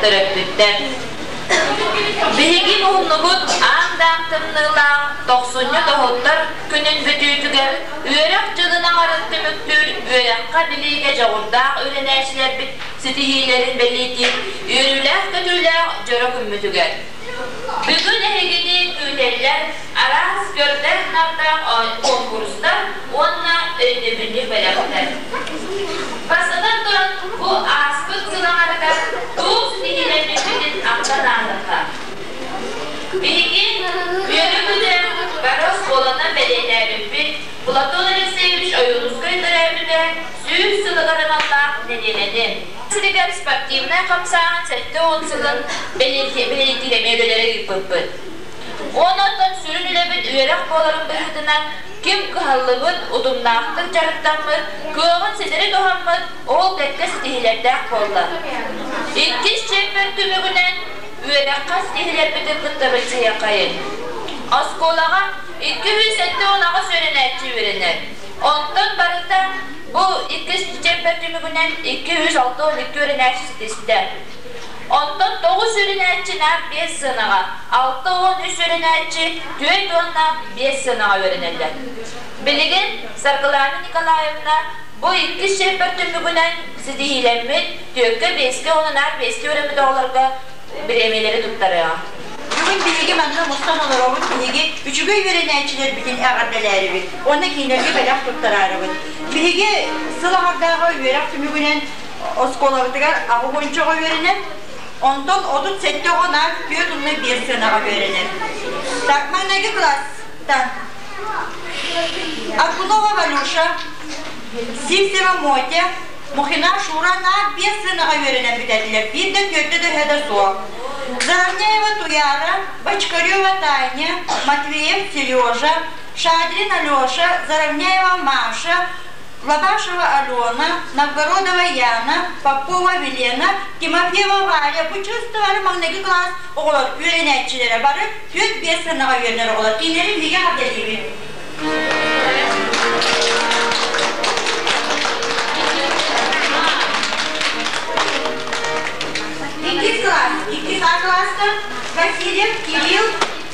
Төрөппүттэр. Биһиги муһуннубут аан-даам тымныылаах тохсунньу тоһуттар күнүн бүтүүтүгэр үөрэх дьылын аҥарын түмүктүүр үөрэххэ-билиигэ дьоҕурдаах үөрэнээччилэрбит ситиһиилэрин бэлиэтиир үөрүүлээх-көтүүлээх дьоро күммүтүгэр. Бүгүн эһигини күүтэллэр араас көрдөөх-нардаах конкурстар уонна өйдөбүнньүк бэлэхтэр. Бастатан туран, бу ааспыт сыл аҥарыгар туох ситиһиилэммиппитин ахтан ааһыахха. Биһиги үөрүү-көтө бары оскуоланан бэлиэтээбиппит Платон Алексеевич Ойуунускай төрөөбүтэ 100 сылыгар аналлаах нэдиэлэни. Сиригэр спортивнай хамсааһын 70 сылын бэлиэтиир эмиэ үлэлэри ыыппыппыт. Онон сүрүн үлэбит үөрэх буоларын быһыытынан ким кыһаллыбыт, утумнаахтык дьарыктаммыт, кыаҕын ситэри туһаммыт, ол кэккэ ситиһиилэрдээх буолла. Иккис чиэппэр түмүгүнэн үөрэххэ ситиһиилэрбитин кытта билсиһиэххэйин. Оскуолаҕа 278 үөрэнээччи үөрэнэр. Онтон барыта бу иккис чиэппэр түмүгүнэн 262 үөрэнээччи ситистэ. Онтон 9 үөрэнээччи наар 5 сыанаҕа, 63 үөрэнээччи 4 уонна 5 сыанаҕа үөрэнэллэр. Билигин Саргылана Николаевна бу иккис чиэппэр түмүгүнэн ситиһиилэммит түөркэ, биэскэ уонна наар биэскэ үөрэммит оҕолорго бириэмийэлэри туттарыаҕа. Бүгүн биһиги манна мустан олоробут, биһиги үчүгэй үөрэнээччилэрбитин эҕэрдэлээрибит уонна кинилэргэ бэлэх туттараарыбыт. Биһиги сыл аҥардааҕы үөрэх түмүгүнэн оскуолабытыгар 80 оҕо үөрэнэр, онтон 37 оҕо наар 4 уонна 5 сыанаҕа үөрэнэр. Так, маҥнайгы класстан Акунова Валюша, Сивцева Мотя, Мухина Шура наар 5 сыанаҕа үөрэнэн бүтэрдилэр, биир да түөртэ да да суох. Заровняева Туяра, Бочкарева Таня, Матвеев Сережа, Шадрин Алеша, Заровняева Маша, Лобашева Алена, Новгородова Яна, Попова Велена, Тимофеева Варя бу чувствовали маҥнайгы класс оҕолор үөрэнээччилэрэ бары 4-5 сыанаҕа үөрэнэр оҕолор кинилэри биһиги эҕэрдэлиибит. Иккис класс, иккис А класста Васильев Кирилл,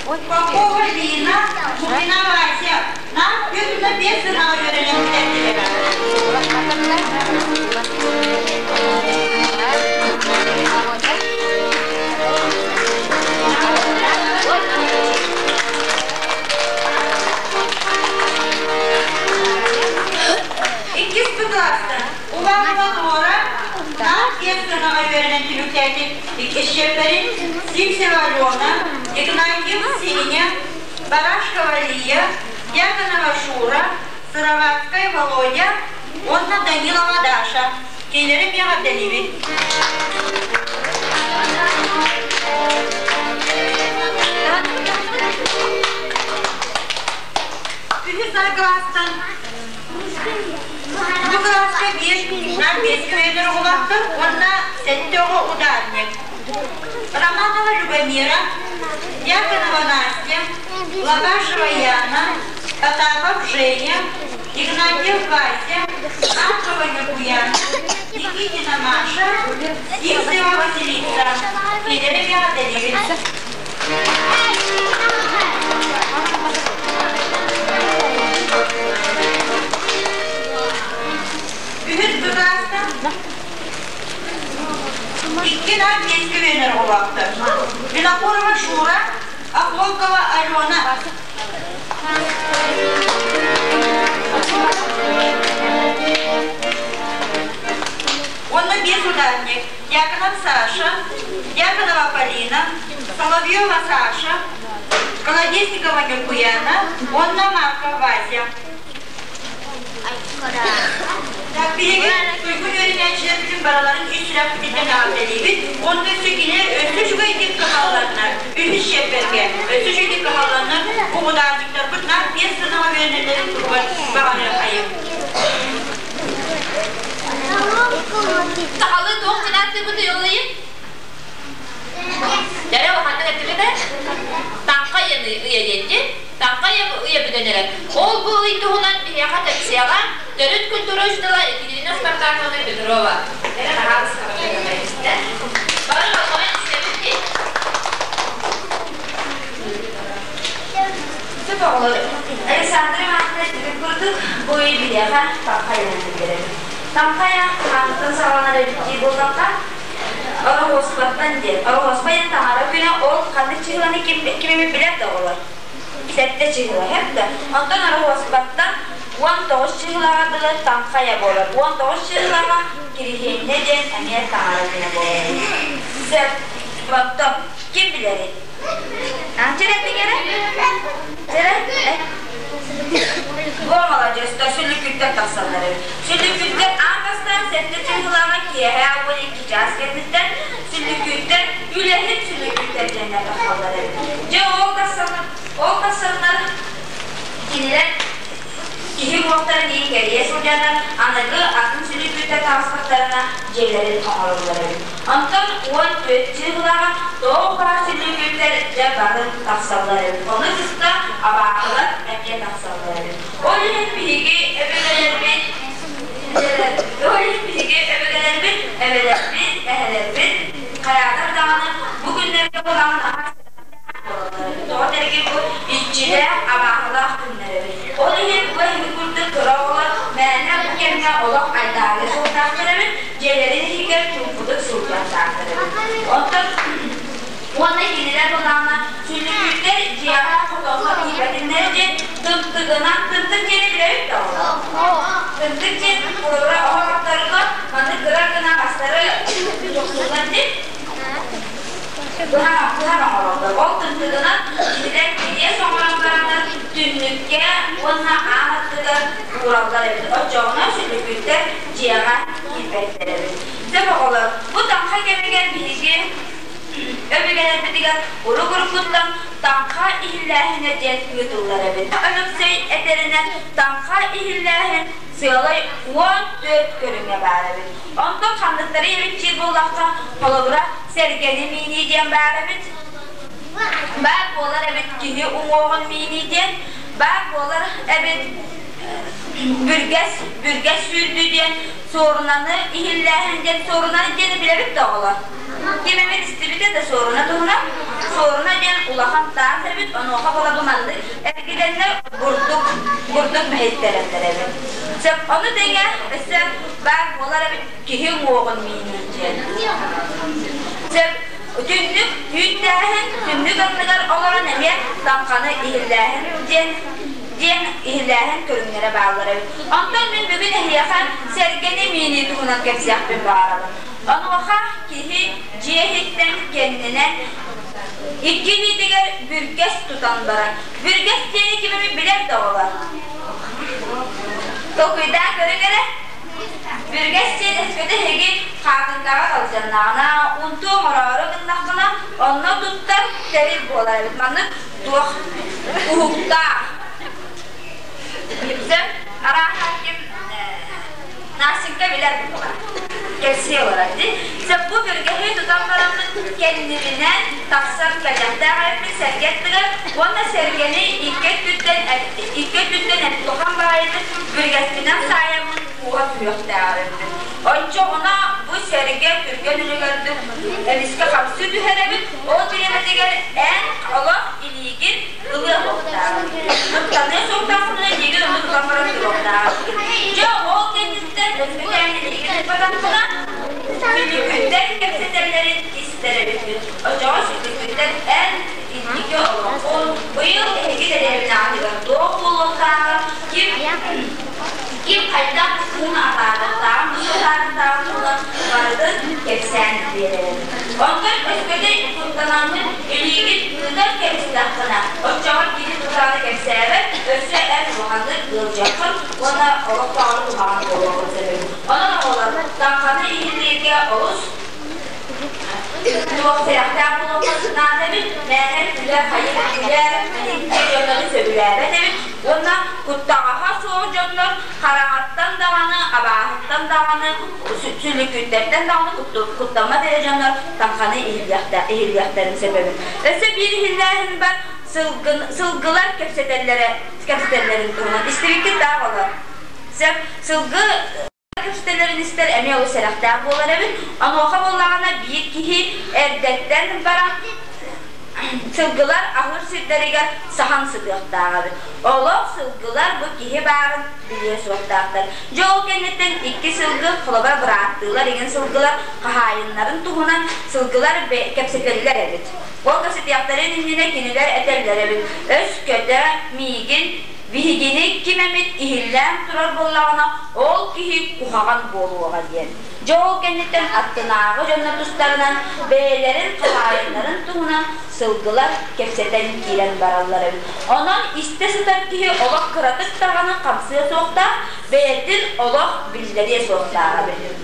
Попова Лина, Мухина Вася. Нам 4-5 сыанаҕа үөрэнэн бүтэрдилэр. Иккис Б класста Уланова Нора, наар 5 сыанаҕа үөрэнэн түмүктээтик иккис чиэппэрин Сивцева Алена, Игнатьев Сеня, Барашкова Лия, Дьяконова Шура, Сыроватская Володя уонна Данилова Даша. Кинилэри эмиэ эҕэрдэлиибит. Үһүс А класстан бу класска биэс наар биэскэ үөрэнэр оҕолоохтор уонна сэттэ оҕо ударник. Романова Любомира, Дьяконова Настя, Лобашева Яна, Потапов Женя, Игнатьев Вася, Маркова Ньургуяна, Никитина Маша, Сивцева Василиса. Кинилэри эмиэ эҕэрдэлиибит. Үһүс Б класстан икки наар биэскэ үөрэнэр оҕолоохтор. Винокурова Шура, Охлопкова Алена. Уонна биэс ударник Дьяконов Саша, Дьяконова Полина, Соловьева Саша, Колодезникова Ньургуяна уонна Марков Вася. Биһиги туйгун үөрэнээччилэрбитин барыларын ис сүрэхпититтэн эҕэрдэлиибит. Онно өссө кинилэр өссө үчүгэйдик кыһалланнар, үһүс чиэппэргэ өссө үчүгэйдик кыһалланнар, бу ударниктарбыт наар биэс сынаҕа үөрэнэллэрин туһугар баҕарыахайым. Сахалыы туох дьанааттыыбыт ыйыллыйын? Дэрэ улаханнык этилибэ. Таҥха ыйаны ыйа диэн Таҥха ыйа бүтэн эрэр. Ол бу ый туһунан биһиэхэ кэпсиэҕэ төрүт культура учуутала Екатерина Спартаковна Петрова. Дэрэ наһаа Бары болҕойон истэбит дии. Сөп оҕолор, Александра Ивановна этибит курдук, бу ый биһиэхэ таҥха ыйынан биллэрэр. Таҥха ыйа хаантан саҕаланар эбит дии буоллахха, Ороһуоспаттан диэн. Ороһуоспа диэн таҥара күнэ ол ханнык чыһыланы ким, ким эмит билэр да оҕолор? Сэттэ чыһыла, һэп да. Онтон Ороһуоспаттан 19 чыһылаҕа дылы таҥха ыйа буолар. 19 чыһылаҕа Кириһиэнньэ диэн эмиэ таҥара күнэ буолар. Сөп. Оттон ким билэрий? Чэрэ этиҥ эрэ. Чэрэ. Бу маладьыастар сүллүкүттэр тахсаллар эбит. Сүллүкүттэр аан бастаан сэттэ чыһылааҕа киэһэ 12 чаас кэнниттэн сүллүкүттэр үлэһит сүллүкүттэр диэннэр тахсаллар эбит. Дьэ ол тахсаннар, ол тахсаннар кинилэр Киһи уҥуохтарын иһин кэрийэ сылдьаннар, аныгы атын сүлүкүттэр таҕыстахтарына дьиэлэрин оҥороллор эбит. Онтон 14 чыыһылаҕа тоҕо баар сүлүкүттэр дьэ бары тахсаллар эбит. Ону кытта абааһылар эмиэ тахсаллар эбит. Ол иһин биһиги өбүгэлэрбит ол иһин биһиги өбүгэлэрбит, эбэлэрбит, эһэлэрбит хайаатар даҕаны бу күннэргэ буолаҕын аһар Тоҕо тэрги бу иччилээх, абааһылаах күннэр эбит. Ол иһин бу эһиги курдук кыра оҕолор мээнэ бу кэмҥэ олох айдаарга суохтаахтар эбит, дьиэлэрин иһигэр чуумпутук сылдьыахтаахтар эбит. Оттон уонна кинилэр былаана сүлүкүттэр дьиэҕэ хотоҥҥо киирбэтиннэр диэн тымтыгынан тымтык диэни билэбит да оҕолор? Тымтык диэн холобура оһох аттарга маннык кыра гына мастары тохтууллар диэн Быһа оҥороллор. Ол тымтыгынан кинилэр кириэс оҥорон бараннар түннүккэ уонна аан аттыгар уураллар эбит. Оччоҕуна сүлүкүттэр дьиэҕэ киирбэттэр эбит. Сөп оҕолор, бу таҥха кэмигэр биһиги өбүгэлэрбитигэр урук-уруккуттан таҥха иһиллээһинэ диэн ыытыллар эбит. Өлөксөй этэринэн таҥха иһиллээһин сыалай 14 көрүҥэ баар эбит. Онтон ханныктары эбит диир буоллахха, холобура, сэргэни миинии диэн баар эбит. Баар буолар эбит киһи уҥуоҕун миинии диэн, баар буолар эбит бүргэс, бүргэс сүүрдүү диэн, суорунаны иһиллээһин диэн, суорунаны диэни билэбит да оҕолор? Ким эмит истибитэ да суоруна туһунан? Суоруна диэн улахан таас эбит, онуоха буола бу маннык эргилэннэр бурдук, бурдук мэһиттэрэллэр эбит. Сөп, ону тэҥэ өссө баар буолар эбит киһи уҥуоҕун миинии диэн. Сөп, түннүк үүттээһин, түннүк анныгар олорон эмиэ таҥханы иһиллээһин диэн диэн иһиллээһин көрүҥнэрэ бааллар эбит. Онтон мин бүгүн эһиэхэ сэргэни миинии туһунан кэпсиэхпин баҕарабын. Онуоха киһи дьиэ иһиттэн кэннинэн икки илиитигэр бүргэс тутан баран, бүргэс диэни ким эмит билэр да оҕолор? Толкуйдаан көрүҥ эрэ. Бүргэс диэн өскөтө эһиги хаатыҥкаҕа сылдьаннаҕына, унтуу оҥороору гыннаххына, онно туттар тэрил буолар эбит. Маннык туох уһуктаах. Сөп, арааһа ким Настенька билэр буолар. Кэпсиэ олорор дии. Сөп бу бүргэһи тутан бараммыт кэннибинэн тахсан кэлиэхтээх эбиппит сэргэ аттыгар уонна сэргэни икки өттүттэн икки өттүттэн улахан баҕайытык бүргэспинэн саайаммын кууһа түһүөхтээх эбиппит. Оччоҕуна бу сэргэ түргэн үлүгэрдик эмискэ хамсыы түһэр эбит. Ол бириэмэтигэр эн олох илиигин ылыа суохтааҕын. Туттаныа суохтаахпына илиигин онно тутан баран туруохтааҕын. Дьэ ол кэнниттэн өскөтөөн илиигин туппатаххына сүлүкүттэн кэпсэтэллэрин истэр эбиппит. Оччоҕо сүлүкүттэн эн инники олоххун, быйыл эһиги дэриэбинэҕитигэр туох буолуохтааҕын, ким ким хайдах кыһын атаарыахтааҕын, бу атаарыахтааҕын туһунан барытын кэпсээн биэрэр. Онтон өскөтө куттанаммын илиигин ыытан кэбистэххинэ, оччоҕо кини тутааны кэпсээбэт, өссө эн улаханнык ыалдьыаххын уонна олох даҕаны куһаҕан буолуоҕун сөбүн. Таҥханы иһиллииргэ олус туох сэрэхтээх буолуохха наада эбит, мээнэ күлэр, хайыр күлэр, мэниккэ дьоннору сөбүлээбэт эбит уонна куттаҕаһа суох дьоннор хараҥаттан даҕаны, абааһыттан даҕаны, сүлүкүттэртэн даҕаны куттаммат эрэ дьоннор таҥханы иһиллиэхтэрин сөп эбит. Өссө биир иһиллээһин бар сылгылар кэпсэтэллэрэ кэпсэтэллэрин туһунан истибиккит да оҕолор? Сөп, сылгы кэпсэтэллэрин истэр эмиэ олус сэрэхтээх буолар эбит. Онуоха буоллаҕына биир киһи эрдэттэн баран сылгылар аһыыр сирдэригэр саһан сытыахтаах эбит. Олох сылгылар бу киһи баарын билиэ суохтаахтар. Дьэ ол кэнниттэн икки сылгы, холобура бырааттыылар иҥин сылгылар хаһаайыннарын туһунан сылгылар кэпсэтэллэр эбит. Ол кэпсэтиэхтэрин иннинэ кинилэр этэллэр эбит: «Өскөтө миигин биһигини ким эмит иһиллээн турар буоллаҕына, ол киһи куһаҕан буолуоҕа» диэн. Дьэ ол кэнниттэн аттынааҕы дьоннор тустарынан, бэйэлэрин хаһаайыннарын туһунан сылгылар кэпсэтэн киирэн бараллар эбит. Онон истэ сытар киһи олох кыратык даҕаны хамсыа суохтаах, бэйэтин олох биллэриэ суохтаах эбит.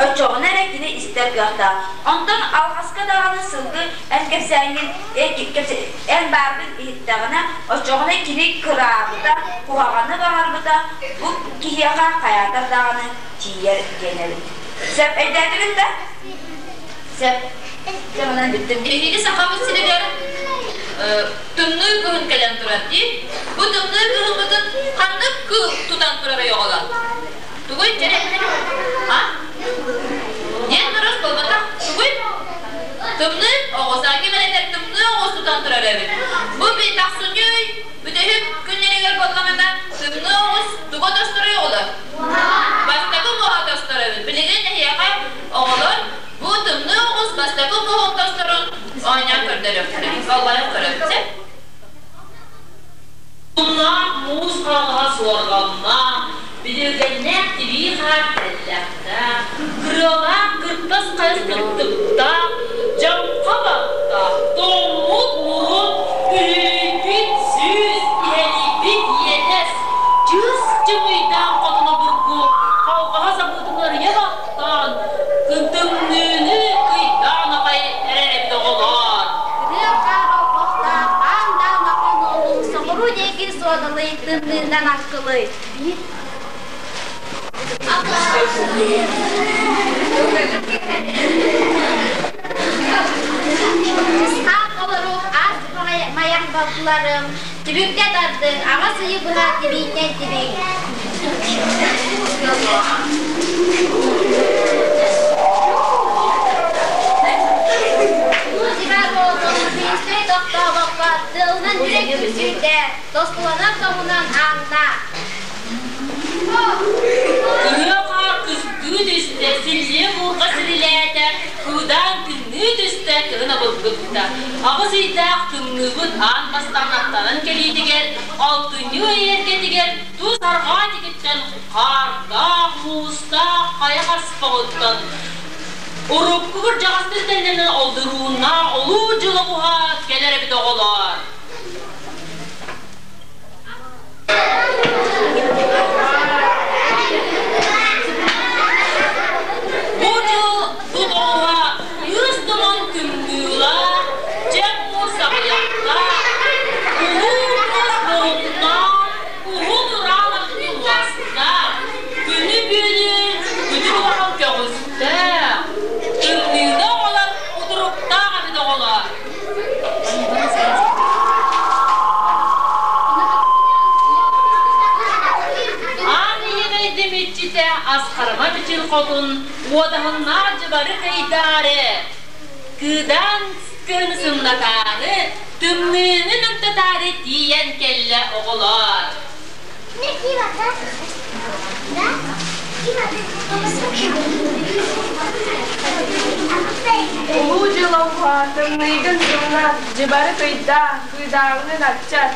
Оччоҕуна эрэ кини истэр кыахтаах. Онтон алҕаска даҕаны сылгы эн кэпсээҥҥин эн бааргын иһиттэҕинэ, оччоҕуна кини кыраабыта, куһаҕаны баҕарбыта бу киһиэхэ хайаатар даҕаны тиийэр диэн эбит. Сөп өйдөөтүгүт да? Сөп. Дьэ манан бүттүм. Биһиги Сахабыт сиригэр тымныы кыһын кэлэн турар дии. Бу тымныы кыһыммытын ханнык кыыл тутан турарый оҕолор? Тугуй дьэ? А? Диэн дұрыс буолбатах. Тугуй? Тымныы оҕус. Ким эрэ тымныы оҕус тутан турар эбит. Бу тахсынньы ый бүтэһик күннэригэр буоллаҕына тымныы оҕус туга тостуруй оҕолор? Бастакы муоһа тостор эбит. Билигин эһиэхэ оҕолор бу тымныы оҕус бастакы муоһун тосторун оонньоон көрдөрүөхтэрэ. Болҕойон көрөбүт. Тумнаах муус хаҥаһа суорҕаннаах, бүдүргэннээх тибии хаар тэллэхтээх, кырыалаах кыртас хайыс кыттыктаах, дьаҥха баттаах, тоҥмут мурун, үлүйбүт сүүс, иһэлийбит иэдэс, чыыс чыҥыйдаах хотуна бургу, халҕаһа сабыытын арыйа баттаан, тымныыны кыйдаан аҕай эрэр эбит оҕолоор. Кырыа хаар олбохтоох аан даан ахан уолум соҕуруу диэки суодалый тымныынан аккылый. Исхаак олоруох аас майах балтыларым, түбүктэ тардыҥ, аҕас ыйы быһа тибииннэн тибиҥ. Дивар тохтообокко, тылынан үрэх күрсүүтэ, тостуланар тоҥунан ааҥна. Кыһыа хаар кыстыы түстэ, силлиэ буурҕа сирилээтэ, кыыдаан тымныы түстэ, кыһын обургутта. Аҕыс ыйдаах тымныыбыт аан бастаан аттанан кэлиитигэр, алтынньы ый эргэтигэр тус арҕаа диэкиттэн хаардаах, муустаах хайа хаспаҕыттан урукку кырдьаҕастыы тэллэнэн олдурууннаах улуу дьыл оҕуһа кэлэр эбит оҕолоор. Бу дьыл бу оҕуһа ыыс туман тымныылаах, дьэп-муус аҕыйахтаах, улуу муус муҥнаах, уһун ураанах уостаах, күнү бүөлүүр күтүр улахан көҕүстээх, тымныыны оҕолор утуруктаах эбит оҕолор. Аан ийэ дойдум иччитэ Асхарыма Мичил хотун уодаһыннаах дьыбары кыйдаары, кыыдаан кыһыны сымнатаары, тымныыны намтатаары тиийэн кэллэ оҕолоор. Улуу дьыл оҕуһа, тымныйгын тымнат, дьыбары кыйдаа, кыыдааҕынын аччат.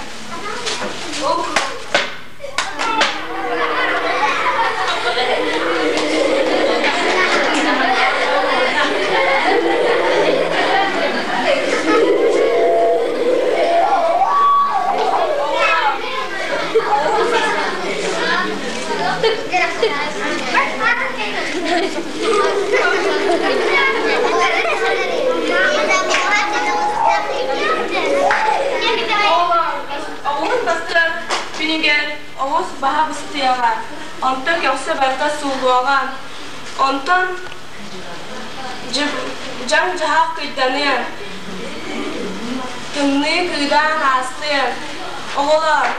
Оҕуһун бастыан күнүгэр оҕус баһа быстыаҕа, онтон көхсө барыта сууллуоҕа, онтон дьаҥ-дьаһах кыйданыа, тымныы кыыдаан аастыа. Оҕолоор,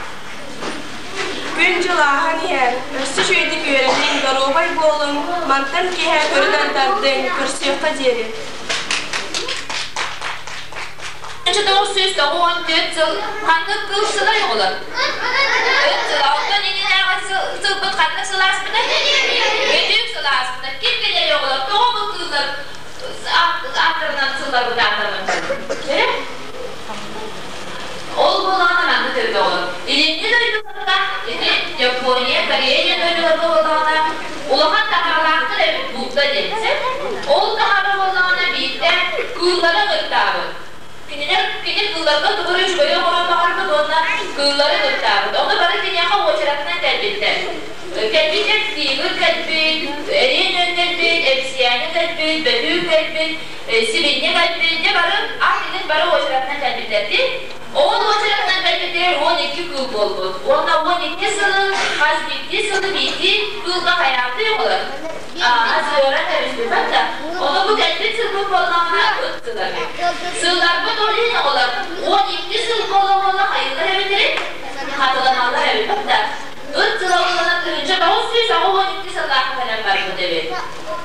күн-дьыл ааһан иһэр, өссө үчүгэйдик үөрэниҥ, доруобай буолуҥ, мантан киэһэ көрүнэн тардыҥ, көрсүөххэ диэри. 1994 сыл ханнык кыл сылай оҕолор? Ыт сыла. Оттон иннинээҕи сылбыт ханнык сыл ааспытай? Өтүүк сыл ааспыта. Ким билэр оҕолор? Тоҕо бу кыыллар ааттарынан сылларбыт ааттаммыттар? Ол буолаҕына маннык эбит оҕолор. Илиҥҥи дойдуларга ити Япония, Корея диэн дойдуларга буоллаҕына улахан таһааралаахтар эбит Будда диэн сөп. Ол таһаара буоллаҕына биирдэ кыыллары ыҥыртаабыт. Кинилэр кини кыылларга тугу эрэ үчүгэйи оҥорон баҕарбыт уонна кыыллары ыҥыртаабыт. Ону бары киниэхэ уочаратынан кэлбиттэр. Кэлбиттэр тигр кэлбит, эриэн үөн кэлбит, эбисийээнэ кэлбит, бөтүүк кэлбит, сибинньэ кэлбит, дьэ бары ат иһин бары уочаратынан кэлбиттэр дии. Ол уочаратынан кэлбиттэригэр 12 кыыл буолбут. Уонна 12 сылы хас биирдии сылы биирдии кыылга хайаабытай оҕолор? Сыаран кэбиспиппэт да. Ону бу кэлбит сылбыт буоллаҕына ыт сыла эбит. Сылларбыт ол иһин оҕолор 12 сыл буола-буола хайыылар эбитэрин хатыланаллар эбит да. Ыт сыла буоллаҕына 1982 сыллаахха кэлэн барбыт эбит.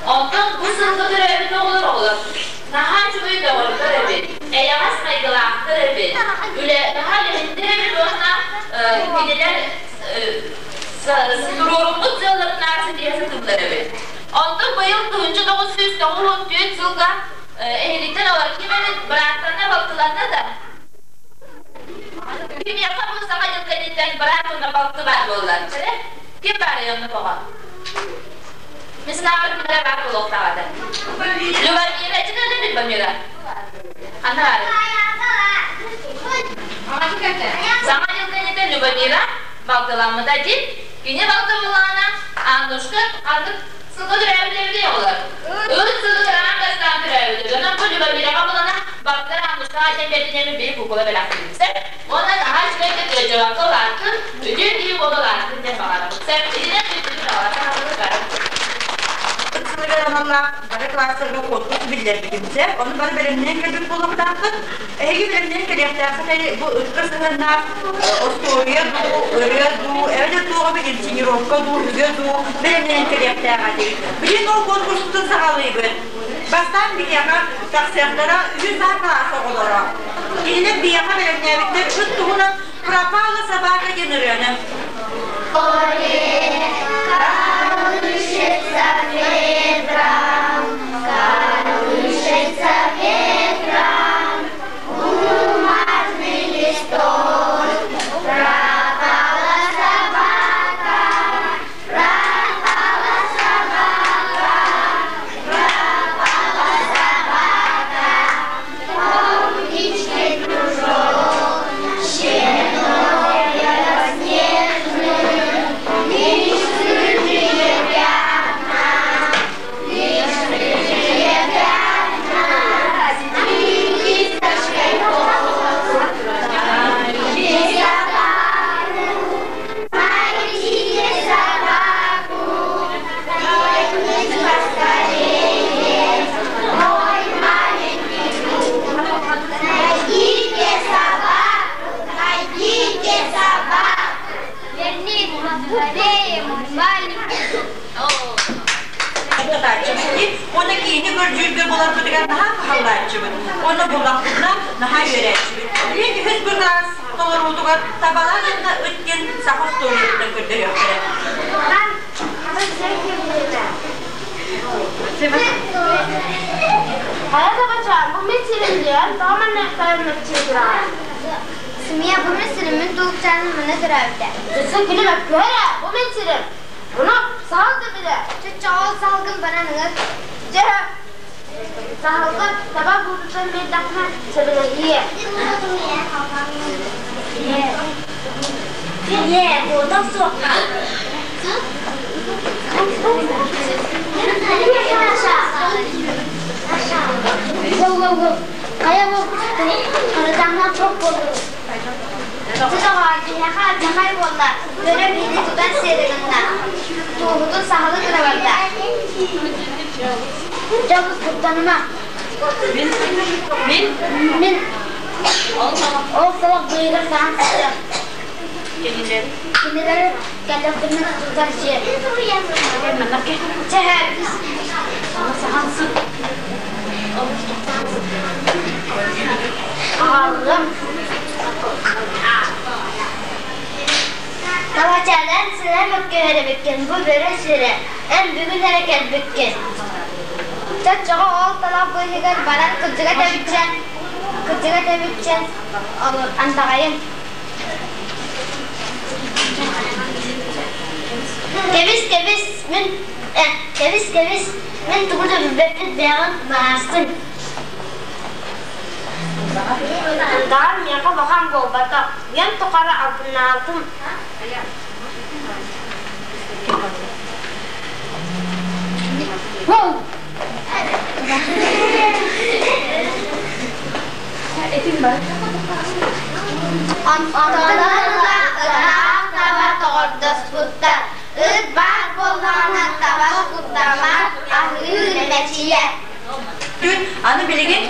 Онтон бу сылга төрөөбүт оҕолор оҕолор наһаа үчүгэй доҕордор эбит, эйэҕэс майгылаахтар эбит, үлэ наһаа үлэһиттэр эбит уонна кинилэр туруоруммут сыалларынааҕы ситиһэ сатыыллар эбит. Онтон быйыл 1994 сылга эһигиттэн олор ким эбит бырааттанна балтыланна да кимиэхэ бу саҥа дьыл кэнниттэн быраат уонна балты баар буоллар ким баарый оннук оҕо Мин санаабар ким эрэ баар буолуохтаах этэ. Любомира, ити да Любомира? Ханна баарый? Саҥа дьыл кэнниттэн Любомира балтыламмыта дии. Кини балта буоллаҕына, Аннушка ханнык сылга төрөөбүт эбитий оҕолор? Ыт сылы аан бастаан төрөөбүтэ. Онон бу Любомираҕа булана балтар Аннушкаҕа диэн бэрдинэмин били куукула бэлэхтиибит. Уонна наһаа үчүгэй кыадьабакка улааттын, үтүө киһи буола улааттын диэн баҕарабыт. Сөп, итинэн бүттүбүт оҕолор сахалыы бары. Сылыгар аналлаах бары класстарга конкурс биллэрбитим сөп. Ону бары бэлэмнээн кэлбит буолуохтааххыт. Эһиги бэлэмнээн кэлиэхтээххит бу ытка сыһыаннаах остуоруйа дуу, ырыа дуу, эбэтэр туох эбит инсценировка дуу, үгэ дуу бэлэмнэнэн кэлиэхтээх этигит. Билигин ол конкурспутун саҕалыыбыт. Бастаан биһиэхэ тахсыахтара үһүс А класс оҕолоро. Кинилэр биһиэхэ бэлэмнээбиттэр ыт туһунан «Пропала собака» диэн ырыаны. Колышется ветром, колышется ветром, бумажный листок. Пропала собака, пропала собака, пропала собака. Птичкой кружок, щенок белоснежный, лишь рыжие пятна, лишь рыжие пятна, и кисточкой хвост. Найдите собаку, найдите собаку, верните поскорее, мой маленький друг. Найдите собаку, найдите собаку, верните поскорее, мой маленький друг. Кытааччыбыт. Уонна киини көрдүүргэ буларбытыгар наһаа кыһаллааччыбыт. Уонна буллахпытына наһаа үөрээччибит. Билигин үһүс быраас толоруутугар табалаан уонна ыт диэн саха остуоруйатыттан көрдөрүөхтэрэ. Хайа табачаан, бу мин сирим диэн, тоҕо манна тайыммытчыытыраҕын? Сымыйа, бу мин сирим, мин тулукчааным манна төрөөбүтэ. Өссө күнү мөккүөрэ, бу мин сирим. Ону саһыл да билэ. Чоччоҕол саһылгын баран ыҥыр. Дьэ, саһылга таба буутуттан биэрдэххинэ сөбүлэһиэ. Ийээ, буутум суохха. Хайа бу харатаҥҥа туох буоллугут? Тоҕоор, биһиэхэ алдьархай буолла, бөрө биһини тутан сиэри гынна, туоһутун саһылы гына барда. Дьолус куттаныма. Мин мин Мин ол солох быыһыгар саһан сытыам. Кинилэри Кинилэри кэллэхтэринэ тутан сиэ. Чэ, саһан сыт. Аҕаллым. Табачаанан сыра мөккүһэр эбиккин, бу бөрө сирэ, эн бүгүн эрэ кэлбиккин. Чоччоҕо ол талах быыһыгар баран кырдьыга тэбиччэн, кырдьыга тэбиччэн андаҕайын. Кэбис, кэбис, мин, кэбис, кэбис, мин тугу да билбэппин бэйэҕин баһаарсын. Андаҕар миэхэ улахан буолбатах, үйэм тухары албыннаабытым. Онтон ыла ыраах таба тоҕордоспуттар. Ыт баар буоллаҕына таба куттаммат, аһыыр мэчийэр. Күн аны билигин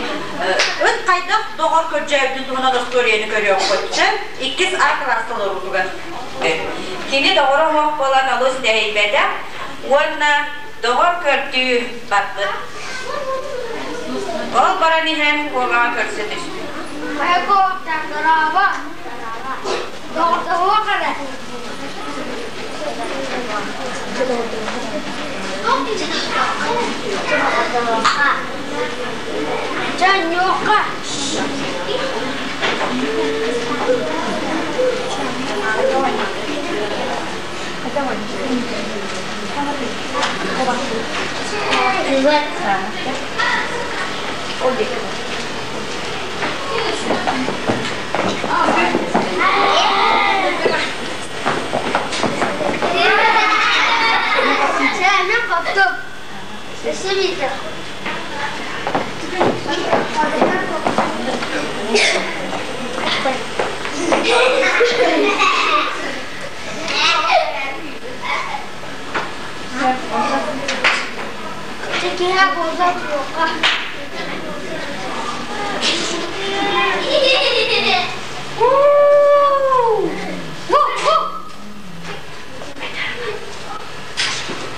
ыт хайдах доҕор көрдьөөбүтүн туһунан остуоруйаны көрүөххүт. Иккис А класс толоруутугар. Кини доҕоро оһох буолан олус тэһийбэтэх уонна доҕор көрдүү барбыт. Ол баран иһэн куобаҕа көрсө түспүт. Хайа дорообо. Доҕордоһуох эрэ. Дьонньуоха. Чэ, хоптук. Өссө биирдэ. Чекиһэ буолла туохха.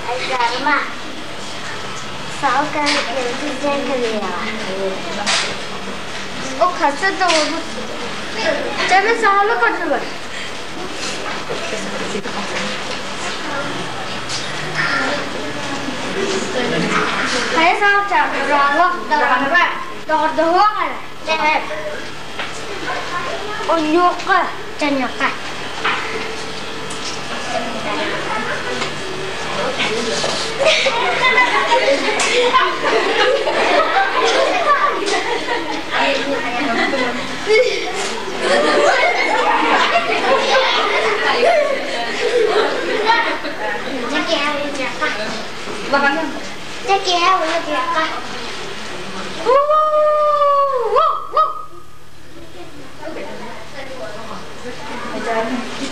Айдарма. Саал кэлэн кэлиэҕэ. О хаса да олус. Чэми саалы көрдүлэр. Хайа саалча, браво, доҕордоһуох доҕордоһуох эрэ. Онньуохха, чаньыахха.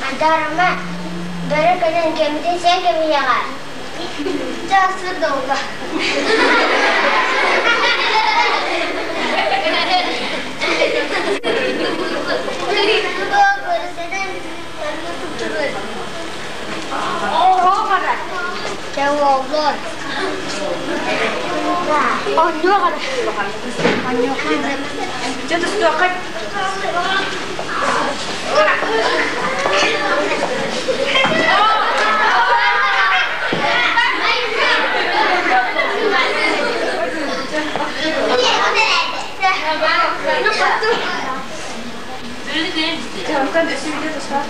Андарама бөрө кэлэн кэмитин сиэн кэбиһиэҕэ. Чаасыр долга. Дьэ тустуохха Онтон өссө видео тустаах.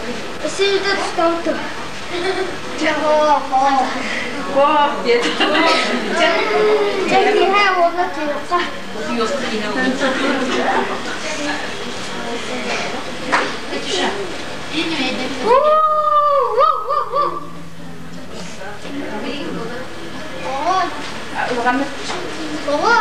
Өссө видео тустаах. О, диэн. Чэ, уонна тыырка. Оҕо. Оҕо.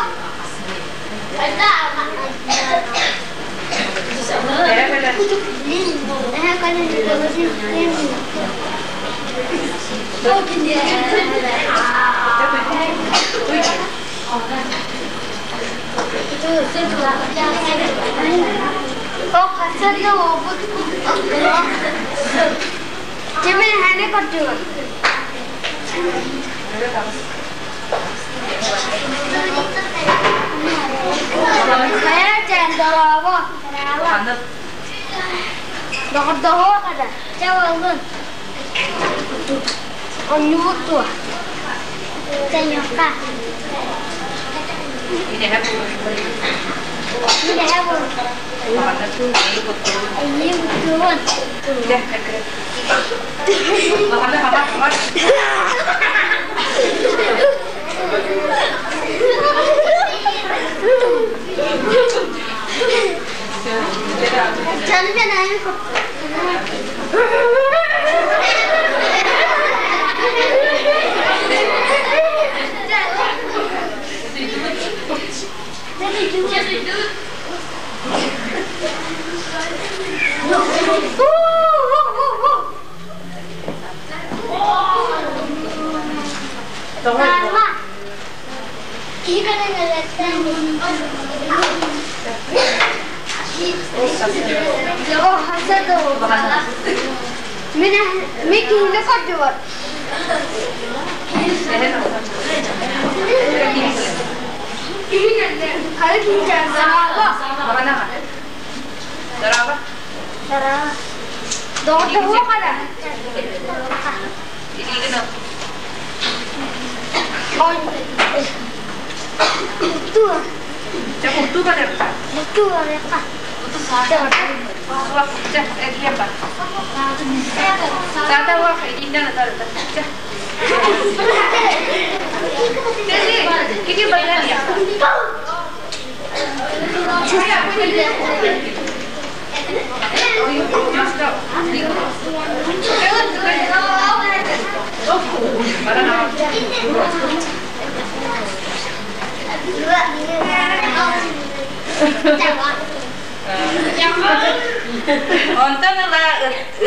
Онтон ыла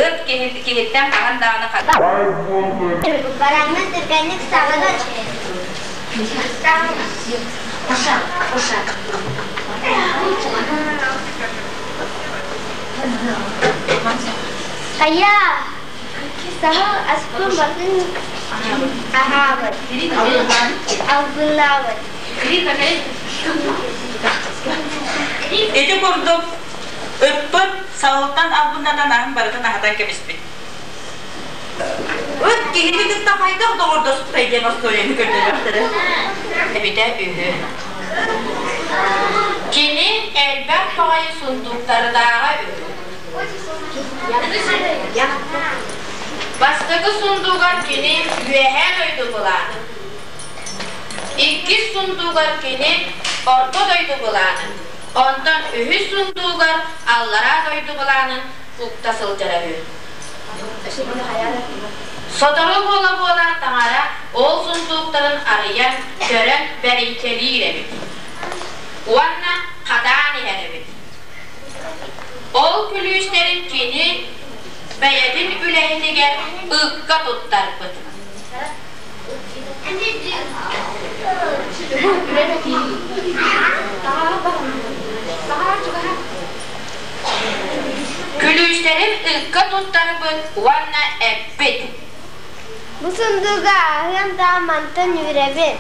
ыт киһиттэн хаһан даҕаны хата. Бараммын түргэнник саҕана Хайа, саһыл аспын батын аһаабыт, албыннаабыт. Ити курдук ыппыт саһылтан албыннатан аһын барытын аһатан кэбиспит. Ыт киһини кытта хайдах доҕордоспутай диэн остуоруйаны көрдөрүөхтэрэ. Эбитэ үһү. Кини элбэх баҕайы сундууктардааҕа үһү. Бастакы сундуугар кини Үөһээ дойду былаанын, иккис сундуугар кини Орто дойду былаанын, онтон үһүс сундуугар Аллараа дойду былаанын укта сылдьара үһү. Сотору буола-буола таҥара ол сундууктарын арыйан, көрөн бэрийтэлиир эбит уонна хатаан иһэр эбит. Ол күлүүстэрин кини бэйэтин үлэһитигэр ыкка туттарбыт. Күлүүстэрин ыкка туттарбыт уонна эппит. Бу сундууга аһыам да мантан үөрэбин.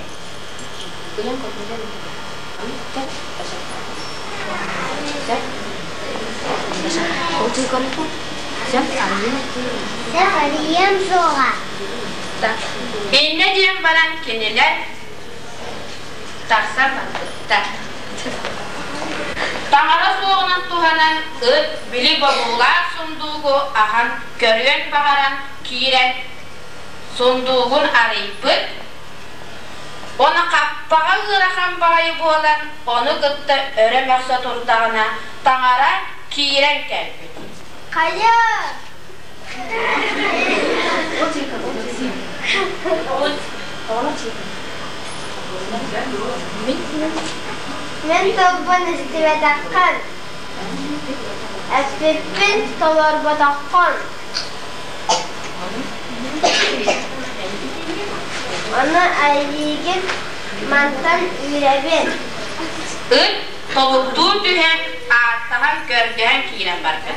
Арыйыам суоҕа. Иннэ диэн баран кинилэр тахсан барбыттар. Таҥара суоҕунан туһанан ыт били бобуулаах сундуугу аһан көрүөн баҕаран киирэн сундуугун арыйбыт Ону хаппаҕа ыарахан баҕайы буолан, ону кытта өрө мөхсө турдаҕына, таҥара киирэн кэлбит. Хайа? Мин тылбын истибэтэххин, эппиппин толорботоххун. Ону эйиигин мантан үүрэбин. Ыт тобуктуу түһэн, ааттаһан көрдөһөн киирэн барда.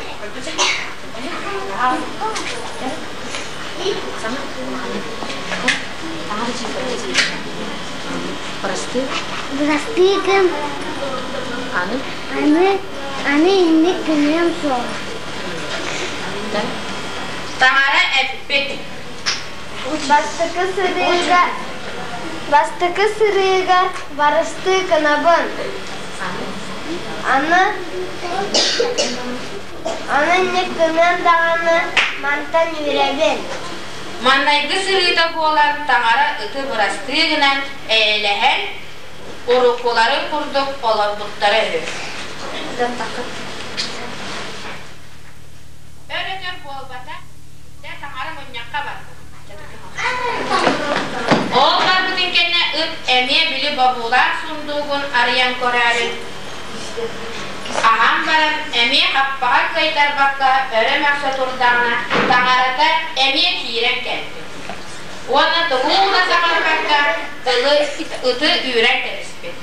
Бырастыы гын. Аны, аны инник гыныам суоҕа. Таҥара эппит. Бастакы сырыыга, бастакы сырыыга барыстыы гынабын. Аны, аны инник гыныам даҕаны мантан үөрэбин. Маҥнайгы сырыыта буолан таҥара ыты бырастыы гынан эйэлэһэн, уруккуларын курдук олорбуттара үһү. Өр-өтөр буолбата, дьэ таҥара мунньахха барбыт. Ол барбытын кэннэ ыт эмиэ били бобуулаах сундуугун арыйан көрөөрү Аһаан баран эмиэ хаппаҕа кыайтарбакка өрө мөхсө турдаҕына таҥарата эмиэ киирэн кэлбит уонна тугу да саҥарбакка тылы ыты үүрэн кэбиспит.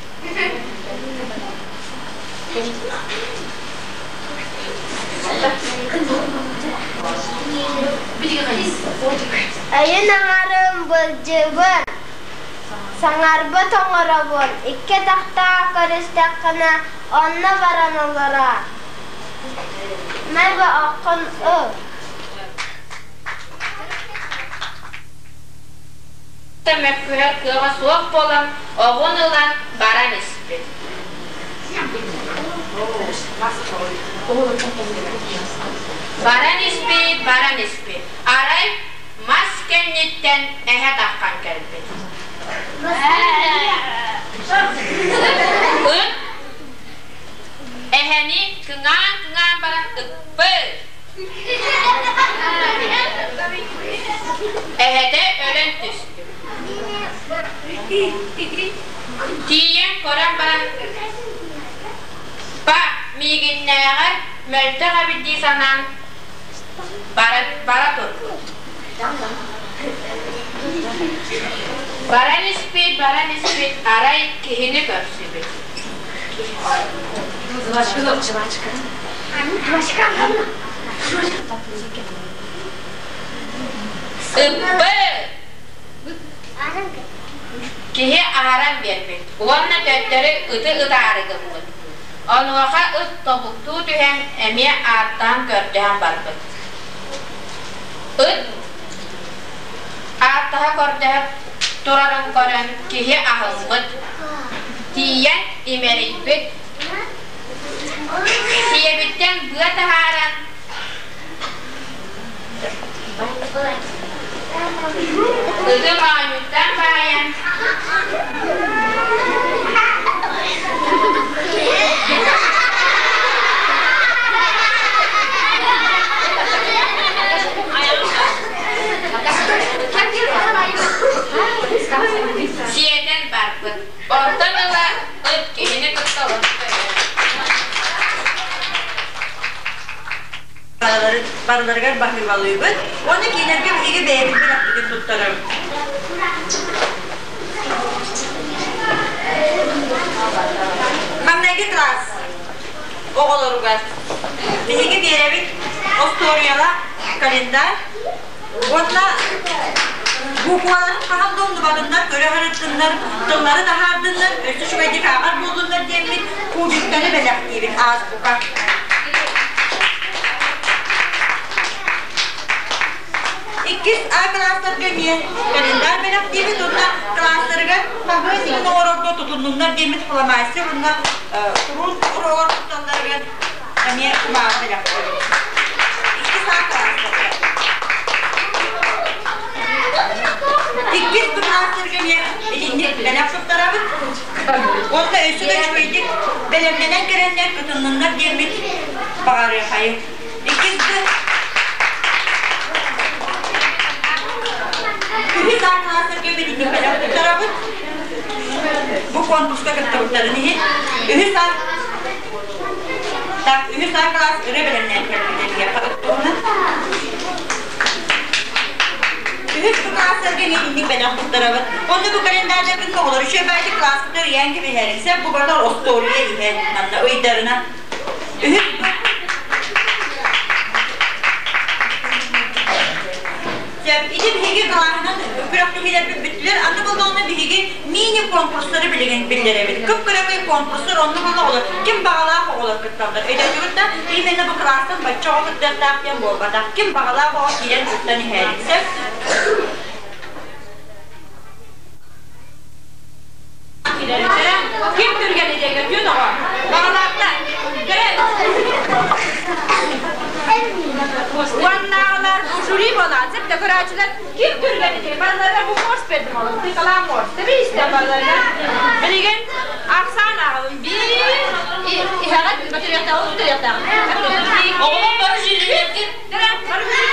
Айын аҥарым былдьыыбын, Саҥарбыт оҥоробун, икки атахтаах көрүстэххинэ, онно баран олороор. Мэбэ оккун ыл. Мөккүһэр кыаҕа суох буолан, оҕун ылан баран испит. Баран испит, баран испит. Арай мас кэнниттэн эһэ таххан кэлбит. Ыт эһэни кыҥаан-кыҥаан баран ыппыт. Эһэтэ өлөн түспүт. Тиийэн көрөн баран па миигиннээҕэр мөлтөх эбит дии санаан бара, бара турбут. Баран испит, баран испит, арай киһини көрсүбүт. Ыппыт! Киһи аһаран биэрбит уонна төттөрү ыты ытаары гыммыт. Онуоха ыт тобуктуу түһэн эмиэ ааттаан көрдөһөн барбыт. Ыт ааттаһа көрдөһө турарын көрөн киһи аһыммыт, тиийэн имэрийбит, сиэбиттэн быа таһааран ыты моонньуттан баайан Сиэтэн барбыт. Онтон ыла ыт киһини кытта олорбута Барыларыгар баһыыбалыыбыт уонна кинилэргэ биһиги бэйэбит бэлэхпитин туттарабыт. Маҥнайгы класс оҕолоругар биһиги биэрэбит остуоруйалаах календарь уонна букваларын хаһан да умнубатыннар, көрө сырыттыннар, тыллары таһаардыннар, өссө үчүгэйдик ааҕар буоллуннар диэммит кубиктары бэлэхтиибит азбука. Иккис А кылаастарга эмиэ календарь бэлэхтиибит уонна кылаастарыгар хаһыат иһин оҥорорго тутуннуннар диэммит фломастер уонна куруус уруогар тутталларыгар эмиэ кумааҕы бэлэхтиибит. Иккис А кылаастарга. Иккис Б кылаастарга эмиэ итинник бэлэх туттарабыт. Уонна өссө да үчүгэйдик бэлэмнэнэн кэлэннэр кытынныннар диэммит баҕарыахайы. Иккис Үһүс А кылаастарга итинник бэлэх туттарабыт. конкурска кыттыбыттарын иһин үһүс А так үһүс А класс өрө бэлэмнээн кэлбитэ диэххэ туһунан. Үһүс кылаастарга эмиэ инник бэлэх туттарабыт. Онно бу календардаргын оҕолор үчүгэй кылааспытыгар ыйаан кэбиһэриҥ. Сөп бу барыта остуоруйа иһэн манна ыйдарынан. Үһүс Ити биһиги кылааһынан күрэхтэһиилэрбит бүттүлэр. Аны боллоҕуна биһиги мини-конкурстары билигин биллэрэбит. Кып-кыракый конкурстар онно буолла оҕолор ким баҕалаах оҕолор кытталлар. Өйдөтүгүт да именно бу кылаастан бачча оҕо кыттыахтаах диэн буолбатах. Ким баҕалаах оҕо киирэн кыттан иһээрин сөп. Ким түргэн идиэгэ күн оҕо? Баҕалаахтар. Уоннааҕылар бу жюри буолаат, сөп да көрөөччүлэр ким түргэн идиэгэ барыларыгар бу морс бердим олор, тыыкалаан морс. Тэби истэн барыларыгар. Билигин ахсаан ааҕабын. Биир иһэҕит бөтүрүөхтээҕин бүтүрүөхтээҕин. Оҕолор бары жюрилэргит. Бары жюри.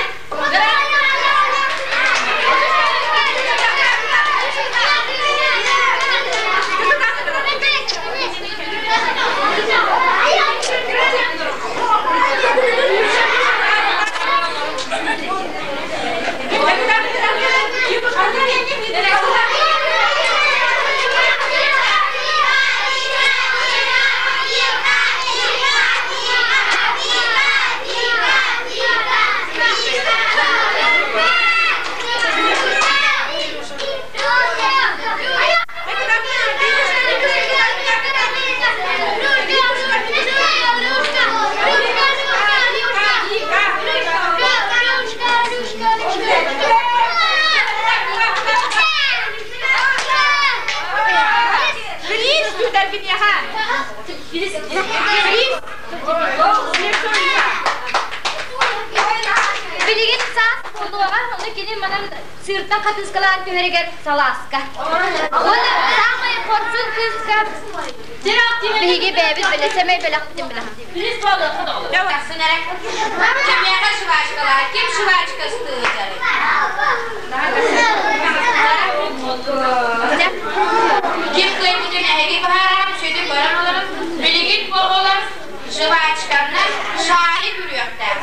Приз күтэргиниэхэ. Приз. Билигин саас буолуоҕа, ону кини манан сыыртан хатыыскалаан түһэригэр салааска. Уонна саамай хорсун кыыска биһиги бэйэбит бэлэсэмэй бэлэхтин бэлэхтиибит. Тахсын эрэ. Кимиэхэ жвачкалаах? Ким жвачка ыстыыр? Ким кыайбытын эһиги быһаарарым, сүдү көрөн олорун. Билигин бу оҕолор жвачканнан шарик үрүөхтээх.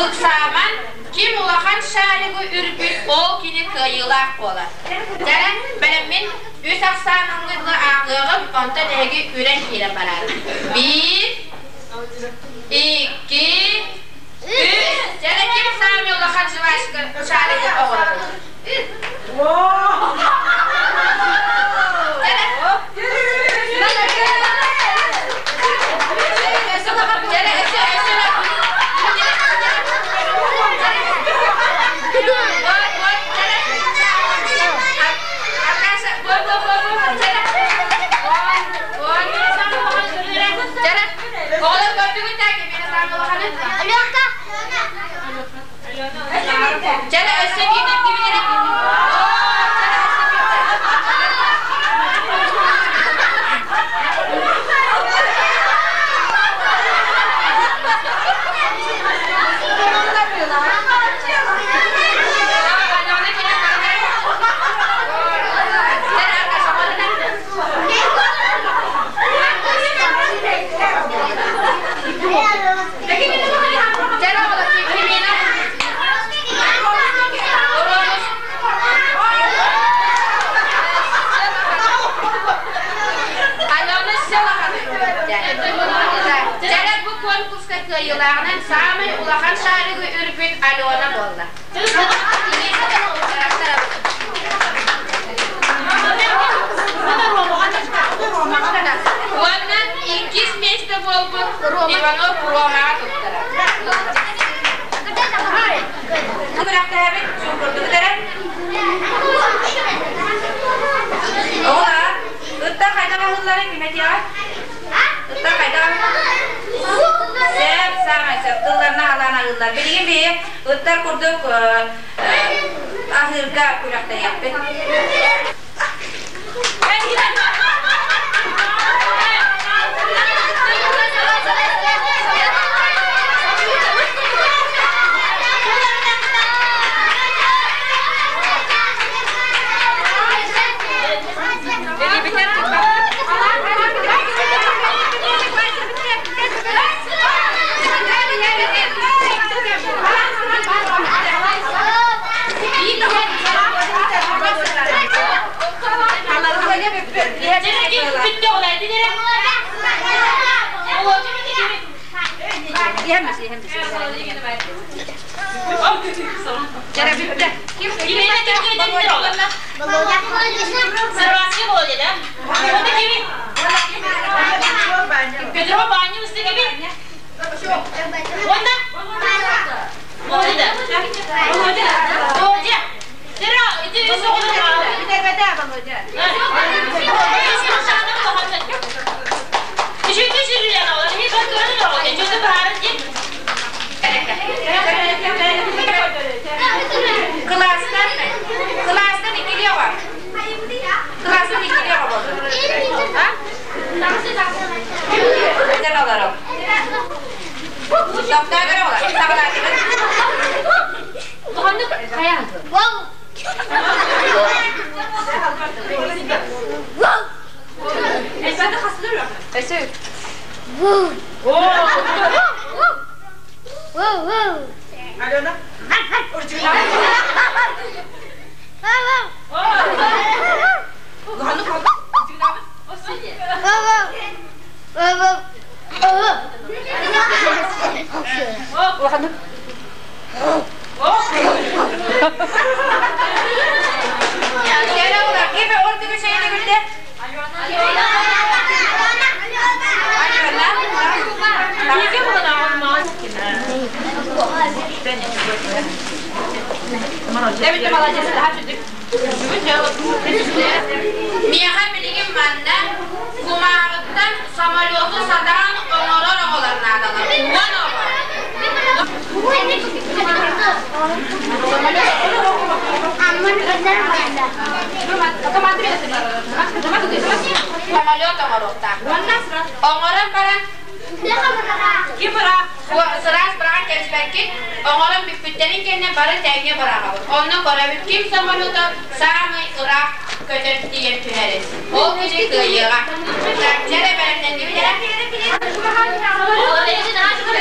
Ыксааман ким улахан шаригы үрбүт, ол кини кыайыылаах буолар. Дьэ, бэлэммин үс ахсааныңҥы ааҕыаҕым, онтон эһиги үрэн киирэн бараар. Биир, икки, үс. Дьэ, ким саамай улахан жвачка шаригы оҕоробут? Чара өссө киирдэр кимин Дьэ, бу конкурска кыайыылааҕынан саамай улахан шаригы үрбүт Алена буолла. Уонна иккис миэстэ буолбут Иванов Ромаҕа туттарар. Күрэхтэһэбит, суукурдубут эрэ. Оҕолоор, ыттар хайдах аһыылларын ким этиэҕэ? Ыттар хайдах Сөп, саамай сөп. Тылларына халаан аһыыллар. Билигин биһи ыттар курдук аһыырга күрэхтэһиэхпит. Кимиэнэ ким кыайдыр ол? Сарватский Володя, да? Онда кими? Петров Ваня усты кими? Онда? Володя, да? Володя. Володя. Тера, ити үс оҕону Володя. Үчүгэй сүрүлэн оҕолор, иһи бар көрөн оҕолор, дьөтө баһарын дии. Кылаастан, кылаастан иккилиэ оҕо. Кылаастан иккилиэ оҕо буолду. А? Ден олору. Тоқтаа көрө оҕолор, саҕалаатыбыт. Туханнык хайа? Алена. Ким ордугу шейді күлді? Алена. Миэхэ билигин манна кумааҕыттан самолету сатаан оҥорор оҕолор наадалар. Уон оҕо. Самолет оҥоруохтаах. Оҥорон баран Сыраас быраҕан кэбиспэккин, оҥорон бүппүттэрин кэннэ бары тэҥҥэ быраҕабыт. Онно көрөбүт ким самолета саамай ыраах көтөн тиийэн түһэрин. Ол кини кыайыаҕа. Чэ эрэ бэлэмнэннибит эрэ.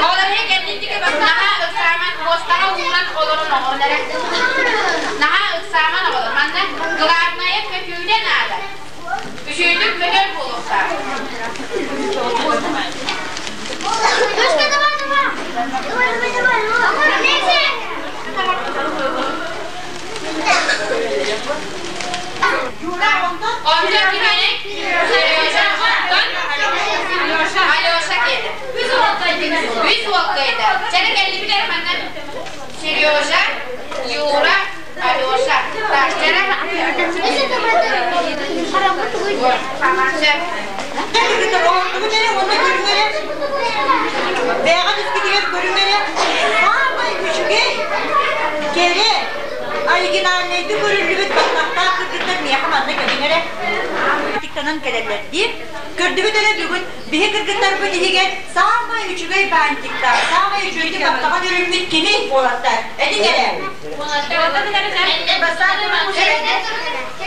Ол эрэ кэнники наһаа ыксааман муостаҕа ууран олорон оҕорон эрэ. Наһаа ыксааман оҕолор. Манна главное көтүүтэ наада. Үчүгэйдик көтөр буолуохтаах. Онтон кимий? Сережа, онтон Алеша киэнэ. Үс уол кыайда. Чэ кэллибит эрэ манна. Сережа, Юра, Алеша. Так, чэ Бэйэҕит искитигэр көрүҥ эрэ, саамай үчүгэй, кэрэ, оригинальнайдык көрүллүбүт баттахтаах кыргыттар миэхэ манна кэлиҥ эрэ. Тиктанан кэлэллэр дии. Көрдүгүт эрэ бүгүн биһи кыргыттарбыт иһигэр саамай үчүгэй бантиктаах, саамай үчүгэйдик баттаҕын өрүммүт кимий уолаттар? Этиҥ эрэ.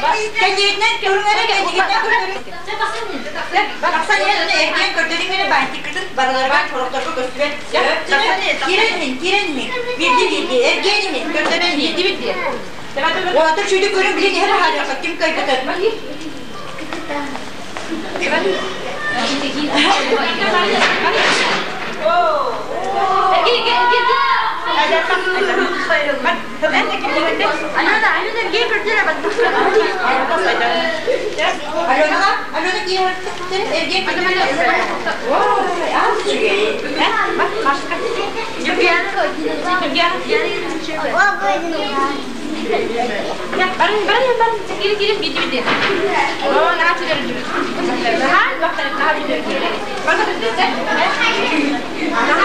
Кэннигитинэн көрүҥ эрэ, кэннигитинэн көрдөрүҥ. Тахсан иһэн эргийэн көрдөрүҥ эрэ бантиккытын барыларыгар сорохторго көстүбэт. Киирэн иһин, киирэн иһин. Биирдии биирдии, эргийэн иһин, көрдөрөн иһин. Уолаттар үчүгэйдик көрүҥ, билин иһэр аһаарыахха ким кыайбытын. Алена, Алена Барын, барын, барын, кири, кири, биди, биди. О, наһаа түлөрүллүбүт. Наһаа бахтарыт, наһаа түлөрүллүбүт.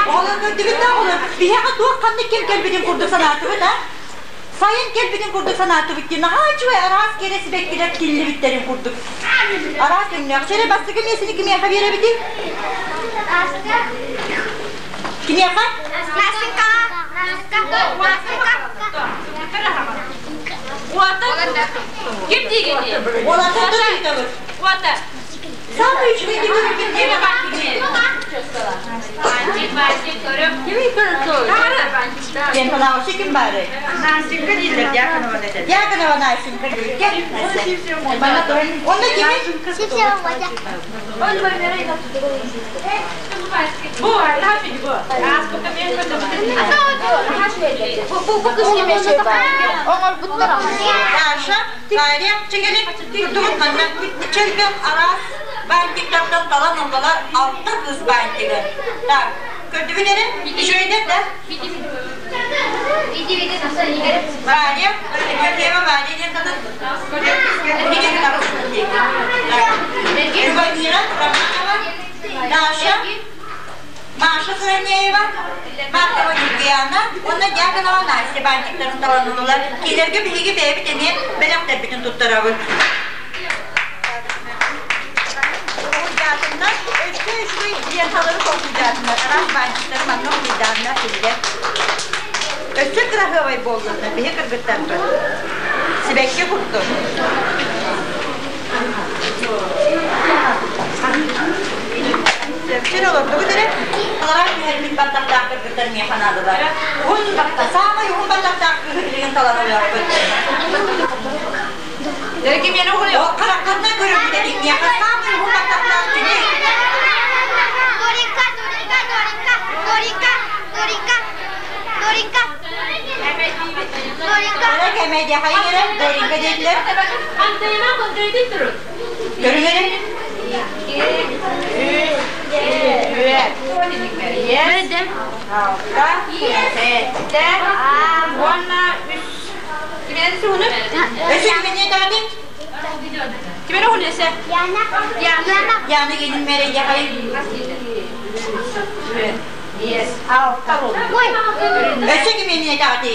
Оҕолор көрдүгүт да оҕолор, биһиэхэ туох ханнык кэм кэлбитин курдук санаатыбыт а? Сайын кэлбитин курдук санаатыбыт дии. Наһаа үчүгэй араас кэрэ сибэккилэр тиллибиттэрин курдук. Араас өҥнөөх. Чэ эрэ бастакы миэстэни кимиэхэ биэрэбитий? Кимиэхэ? Уота. Ким диигин? Уолаттар ыытабыт. Уота. Самый үчүгэй көрүппүт диэн Диэн санаҕа ким баары? Настенька дииллэр, Дьяконова этэ. Дьяконова Настенька диир. Онно кими? Даша, Варя, чэкэлин, курдугут манна чөлбөх араас баантиктартан талан ыллылар алта кыыс баантигы. Так, көрдүгүт эрэ? Үчүгэйдэр да? Варя, Тимофеева Варя диэн татын. Любомира Романова, Даша, Маша Сыранеева, Маркова Ньургуяна уонна Дьяконова Настя баантиктарын таланылар. Кинилэргэ биһиги бэйэбит эмиэ бэлэхтэрбитин туттарабыт. Толкуйдаатыннар, өссө үчүгэй ленталары толкуйдаатыннар, араас баантиктары манна уруйдааннар кинилэр. Өссө кыраһыабай буоллуннар, биһи кыргыттарбыт. Сибэкки курдук. Сөпсөр олордубут эрэ, алараа түһэрбит баттахтаах кыргыттар миэхэ наадалар. Уһун батта, саамай уһун баттахтаах кыыһы билигин талан ылыахпыт. Хараххытынан көрөбүт эбит миэхэ саамай уһун баттахтаах кини. Доринка, Доринка, Доринка, Доринка, Доринка, Доринка, Доринка. Ара кэмэйдэ хайыра, Доринка диэтилэр. Көрүҥ эрэ. Өссө кимине даҕаны? Яна, Яна. Яна генин мэрэ хайы. Ой. Өссө кимине даҕаны?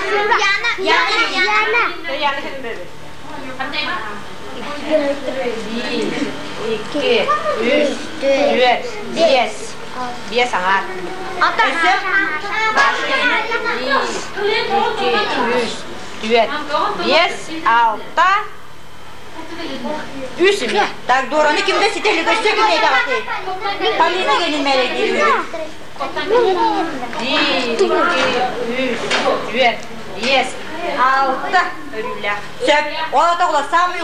Яна, Яна, Яна. Өссө? Так, Дораны кимде сителик өссө кимне даҕаны? Полина генин мэрэ диир. Сөп. Ол ата ола самый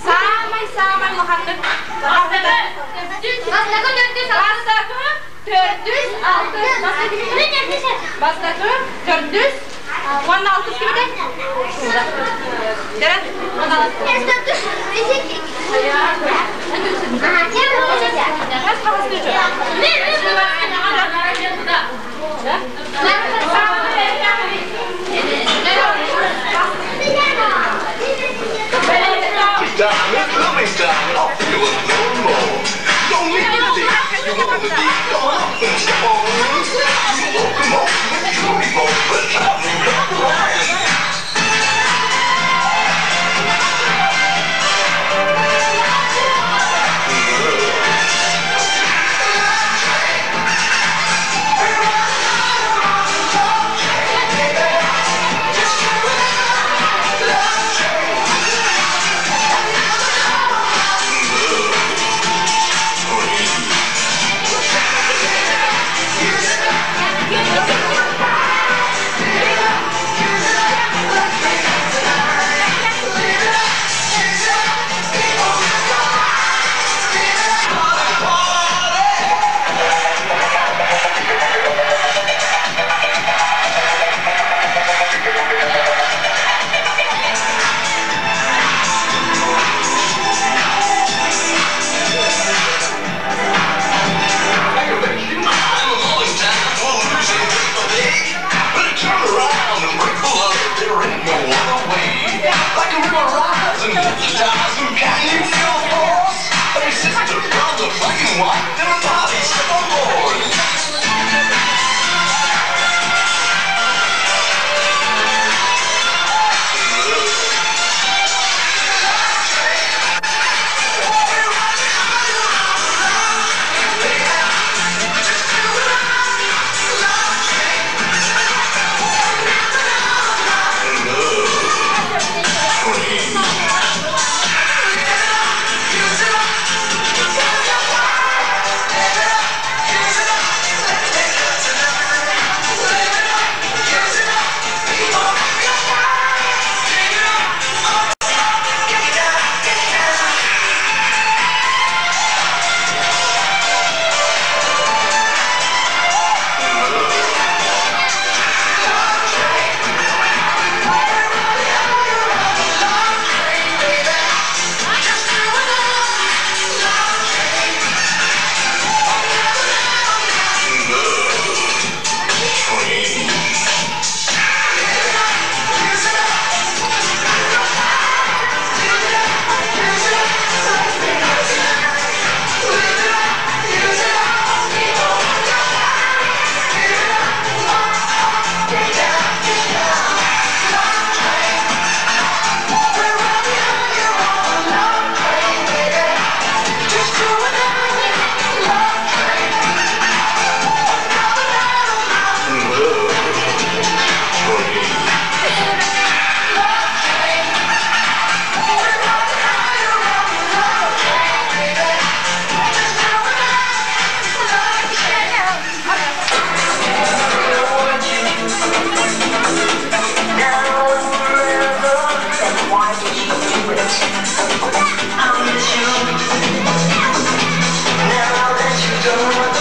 Самай-самай улаханнык. Бастакы, төрдүс, алтыс. Бастакы, төрдүс, уонна алтыс кимите? Дэрэн, уонна алтыс. Diamond, lovely diamond, I'll feel a little more. Don't need to think you wanna be gone up and step on. You walk 'em off, you be both, but I'm not.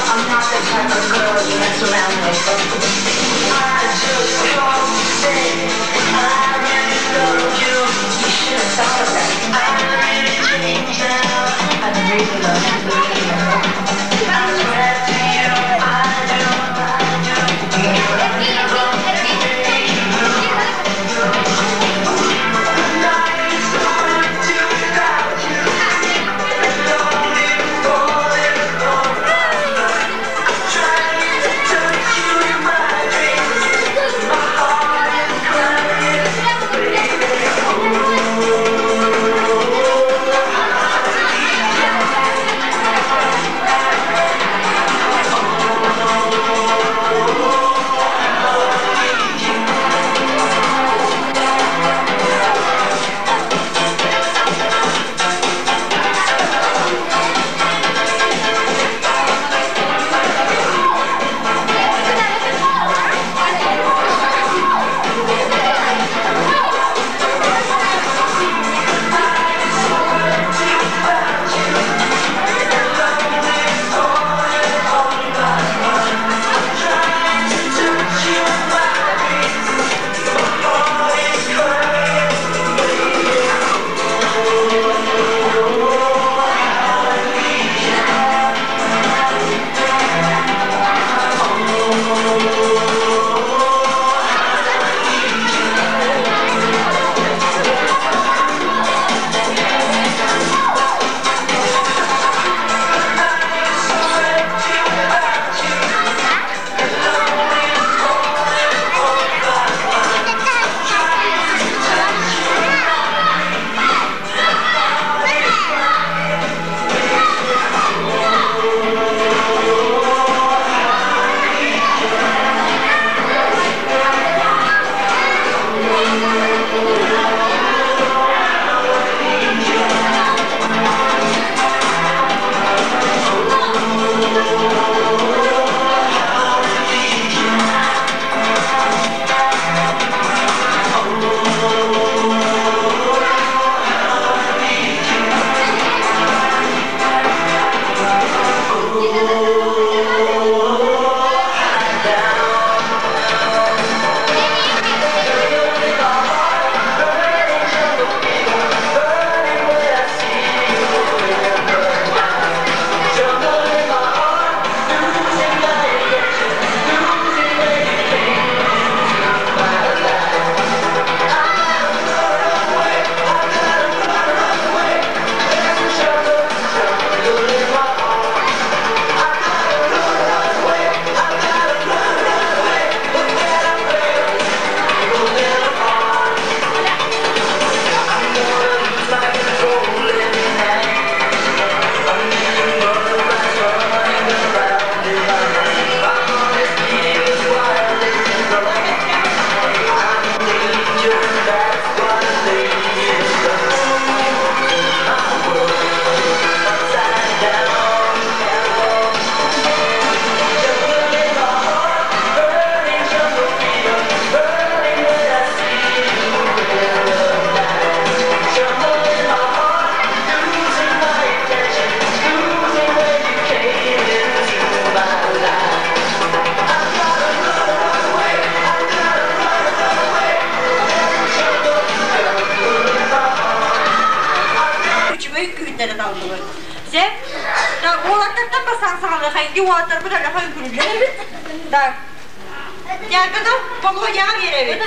I'm not the type of girl you mess around with. I just called to say I really love you. You should have thought of that. I really changed now. I really love you. I swear to you, I do, I do. Girl, I never make you blue. Night is so empty without you. Lonely for it all my life. I'm trying to touch you in my dreams. My heart is crying, baby. Үчүгэй күннэри таллыбыт. Сеп, уолаттартан бастаан саҕалыахайын уолаттарбыт өлөхө үҥкүрүллэр эбит. Так. Дьаарганы Болуодьаҕа биэрэбит.